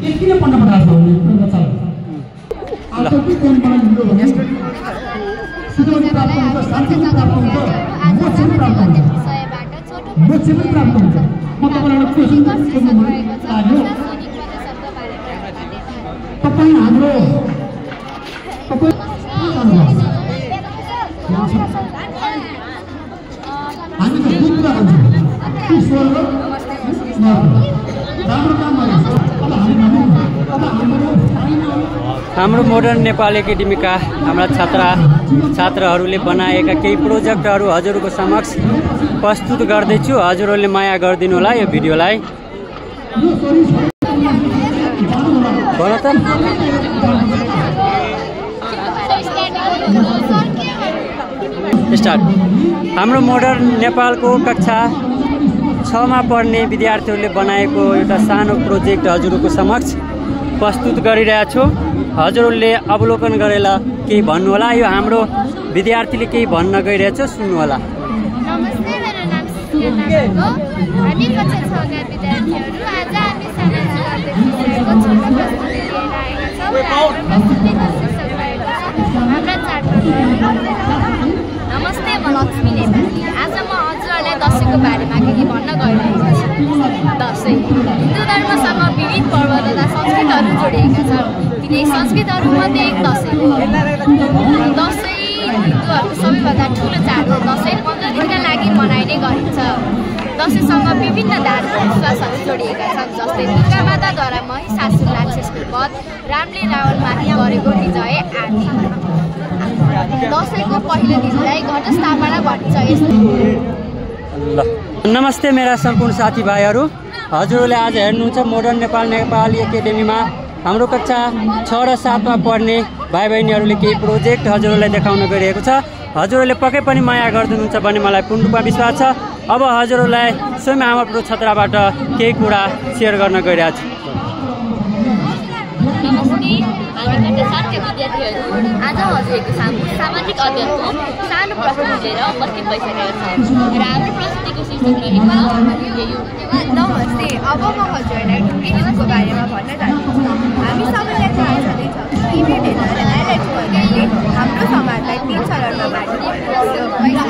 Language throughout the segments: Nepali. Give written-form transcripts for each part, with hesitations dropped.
किन पढ्न पठाएको छ सुधौली प्राप्त हुन्छ, शान्ति प्राप्त हुन्छ, मोक्ष प्राप्त हुन्छ, मोक्ष प्राप्त हुन्छ। म तपाईँलाई क्वेसन सोध्नु लाग्यो। तपाईँ हाम्रो हामी त दुई कुरा भन्छौँ, ईश्वर र राम्रो काम गरेको छ। हाम्रो मोडर्न नेपाल एकाडेमीका हाम्रा छात्रहरूले बनाएका केही प्रोजेक्टहरू हजुरको समक्ष प्रस्तुत गर्दैछु। हजुरहरूले माया गरिदिनु होला यो भिडियोलाई। स्टार्ट। हाम्रो मोडर्न नेपालको कक्षा 6 मा पढ्ने विद्यार्थीहरूले बनाएको एउटा सानो प्रोजेक्ट हजुरको समक्ष प्रस्तुत गरिरहेको छु। हजुरहरूले अवलोकन गरेर केही भन्नु होला। यो हाम्रो विद्यार्थीले केही भन्न गइरहेछ, सुन्नु होला। नमस्ते, मेरो नाम सुनिता हो। हामी कक्षा 6 का विद्यार्थीहरू आज हामी सामाजिक अध्ययनको छोटो प्रस्तुति लिएर आएका छौँ। प्रस्तुतिको शीर्षक रहेको छ हाम्रा चाड पर्वहरू। नमस्ते, म लक्ष्मी नेपाली। आज म हजुरहरूलाई दसैँको बारेमा केही भन्न गइरहेको छु। दसैँ हिन्दू धर्मसँग विविध पर्व तथा संस्कृतिहरू जोडिएका छन्। तिनै संस्कृतिहरूमध्ये एक दसैँ हो। दसैँ हिन्दूहरूको सबैभन्दा ठुलो चाड हो। दसैँ 15 दिनका लागि मनाइने गरिन्छ। दसैँसँग विभिन्न धार्मिक विश्वासहरू जोडिएका छन्, जस्तै दुर्गा माताद्वारा महिषासुर राक्षसको वध, रामले रावणमाथि गरेको विजय आदि। दसैँको पहिलो दिनलाई घटस्थापना भनिन्छ। नमस्ते मेरा सम्पूर्ण साथीभाइहरू। हजुरहरूले आज हेर्नुहुन्छ मोडर्न नेपाल एकाडेमीमा हाम्रो कक्षा 6 र 7 मा पढ्ने भाइ बहिनीहरूले केही प्रोजेक्ट हजुरहरूलाई देखाउन गइरहेको छ। हजुरहरूले पक्कै पनि माया गरिदिनुहुन्छ भन्ने मलाई पूर्ण रूपमा विश्वास छ। अब हजुरहरूलाई स्वयं हाम्रो छत्रबाट केही कुरा सेयर गर्न गइरहेको छु। नमस्ते, हामी कक्षा 7 का विद्यार्थीहरू आज हजुरहरूको सामाजिक अध्ययनको सानो प्रस्तुति लिएर उपस्थित भइसकेका छौँ र हाम्रो प्रस्तुतिको शीर्षक रहेको छ। नमस्ते, अब म हजुरहरूलाई ढुङ्गे युगको बारेमा भन्न चाहन्छु। हामी सबैलाई थाहा छँदैछ कि ब्रिटेन र आइल्यान्ड सरकारले हाम्रो समाजलाई 3 चरणमा बाँड्नु पर्यो र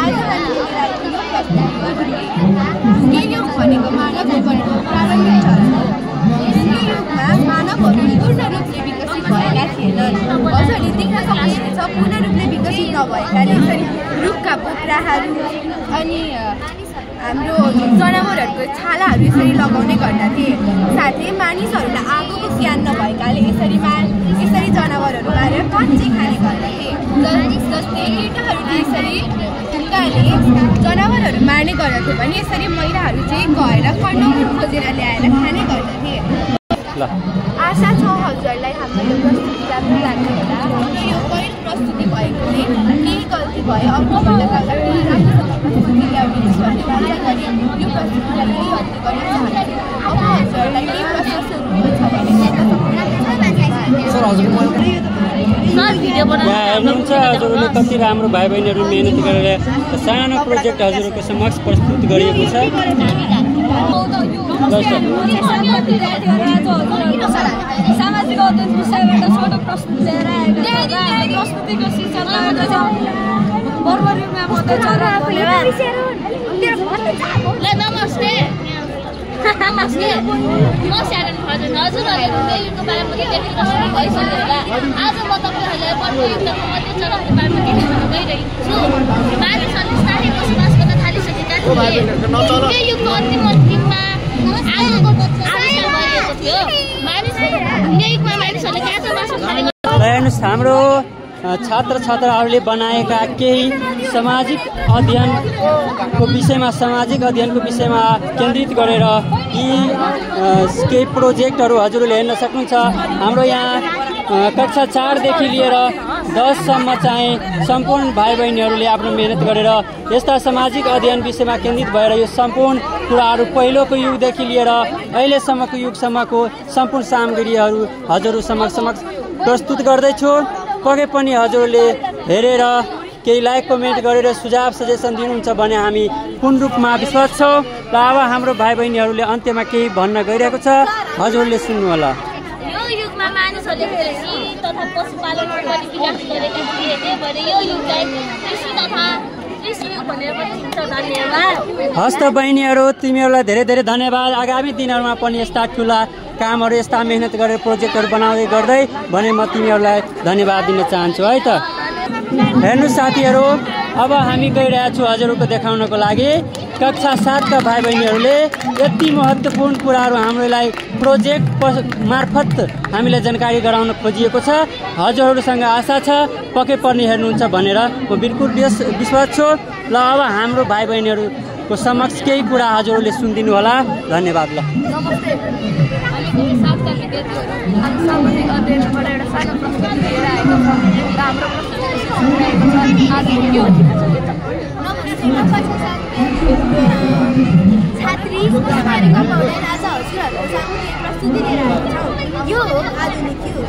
आज ढुङ्गे युग भनेको मानव जीवनको प्रारम्भिक चरण हो। ढुङ्गे युगमा मानवहरू पूर्ण रूपले विकसित भएका थिएनन्। हजुरले देख्न सक्नुहुन्छ पूर्ण रूपले विकसित नभएकाले यसरी रुखका पोखराहरू अनि हाम्रो जनावरहरूको छालाहरू यसरी लगाउने गर्दथे। साथै मानिसहरूलाई आगोको ज्ञान नभएकाले यसरी जनावरहरू मारेर कच्ची खाने गर्दथे। जस्तै केटाहरूले यसरी ढुङ्गाले जनावरहरू मार्ने गर्दथे भने यसरी महिलाहरू चाहिँ गएर कन्डोम खोजेर ल्याएर खाने गर्दथे। आशा छ हजुरहरूलाई हाम्रो यो प्रस्तुति राम्रो लाग्यो होला। यो पहिलो प्रस्तुति भएकोले केही गल्ती भयो, अर्कोपल्ट राम्रोसँग प्रस्तुति ल्याउने ईश्वरले वाचा गरी यो प्रस्तुतिलाई केही गल्ती गर्न चाहन्छु। अब हजुरहरूलाई केही प्रश्न सोध्नु छ भने हेर्नुहुन्छ हजुरहरूले कति राम्रो भाइ बहिनीहरू मेहनत गरेर सानो प्रोजेक्ट हजुरको समक्ष प्रस्तुत गरिएको छ। सामाजिक अध्ययन विषयबाट छोटो प्रस्तुति लिएर आएको प्रस्तुतिको शीर्षक रहेको छ बर्बरीमा मात्रै चरा बोलेर। नमस्ते, म स्यारन खर्जन। हजुरहरूको युगको बारेमा केही प्रस्तुति भइसक्यो होला। आज म तपाईँहरूलाई पर्व युगको मध्य चरणको बारेमा केही भन्न गइरहेको छु। मानिसहरूले स्थानीय बसोबास गर्न थालिसकेका थिए। ढुङ्गे युगको अन्तिममा आगोको आविष्कार गरिएको थियो। ढुङ्गे युगमा मानिसहरूले काँचो मासु खाने हेर्नुहोस्, हाम्रो छात्रहरूले बनाएका केही सामाजिक अध्ययनको विषयमा केन्द्रित गरेर यी केही प्रोजेक्टहरू हजुरले हेर्न सक्नुहुन्छ। हाम्रो यहाँ कक्षा 4 देखि लिएर 10 सम्म चाहिँ सम्पूर्ण भाइ बहिनीहरूले आफ्नो मेहनत गरेर यस्ता सामाजिक अध्ययन विषयमा केन्द्रित भएर यो सम्पूर्ण कुराहरू पहिलोको युगदेखि लिएर अहिलेसम्मको युगसम्मको सम्पूर्ण सामग्रीहरू हजुरहरू समक्ष प्रस्तुत गर्दैछु। पक्कै पनि हजुरले हेरेर केही लाइक कमेन्ट गरेर सुझाव सजेसन दिनुहुन्छ भने हामी पूर्ण रूपमा विश्वास छौँ। र अब हाम्रो भाइ बहिनीहरूले अन्त्यमा केही भन्न गइरहेको छ, हजुरले सुन्नु होला। युगमा मानिसहरूले कृषि तथा पशुपालनको पनि विकास गरेका थिए भने यो युगलाई कृषि तथा कृषि युग भनेर पनि चिन्छ। धन्यवाद। हस्त बहिनीहरू, तिमीहरूलाई धेरै धेरै धन्यवाद। आगामी दिनहरूमा पनि यस्ता ठुला कामहरू, यस्ता मेहनत गरेर प्रोजेक्टहरू बनाउँदै गर्दै भने म तिमीहरूलाई धन्यवाद दिन चाहन्छु है त। हेर्नु साथीहरू, अब हामी गइरहेका छौँ हजुरहरूको देखाउनको लागि। कक्षा 7 का भाइ बहिनीहरूले यति महत्त्वपूर्ण कुराहरू हामीलाई प्रोजेक्ट मार्फत हामीलाई जानकारी गराउन खोजिएको छ। हजुरहरूसँग आशा छ पक्कै पनि हेर्नुहुन्छ भनेर म बिल्कुल विश्वास छु। ल अब हाम्रो भाइ बहिनीहरूको समक्ष केही कुरा हजुरहरूले सुनिदिनु होला। धन्यवाद। ल नमस्ते। हामी 7 का विद्यार्थीहरू आज सामाजिक अध्ययनबाट एउटा सानो प्रस्तुति लिएर आएको छौँ र हाम्रो प्रस्तुति सुनिरहेको छ आज यो नमस्ते। म कक्षा 7 छात्री कुमारी कपाउले आज हजुरहरूको सामु प्रस्तुति लिएर आएको छौँ। यो हो आधुनिक युग।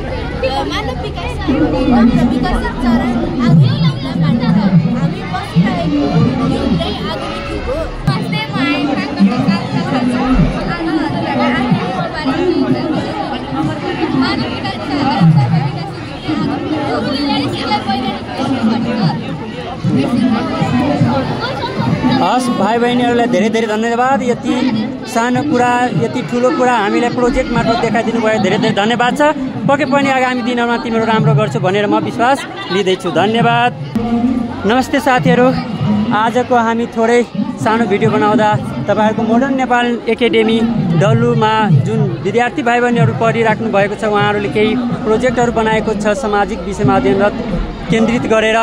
मानव विकास विकसित चरण आधुनिक युगलाई मान्दछ। हामी बसिरहेको युग नै आधुनिक युग हो। नमस्ते। म आइफान कक्षा 7 का हस् भाइ बहिनीहरूलाई धेरै धेरै धन्यवाद। यति सानो कुरा, यति ठुलो कुरा हामीलाई प्रोजेक्ट मार्फत देखाइदिनु भयो। धेरै धेरै धन्यवाद छ। पक्कै पनि आगामी दिनहरूमा तिमीहरू राम्रो गर्छौ भनेर म विश्वास लिँदैछु। धन्यवाद। नमस्ते साथीहरू, आजको हामी थोरै सानो भिडियो बनाउँदा तपाईँहरूको मोडर्न नेपाल एकाडेमी डल्लुमा जुन विद्यार्थी भाइ बहिनीहरू पढिराख्नु भएको छ, उहाँहरूले केही प्रोजेक्टहरू बनाएको छ सामाजिक विषयमा अध्ययनरत केन्द्रित गरेर।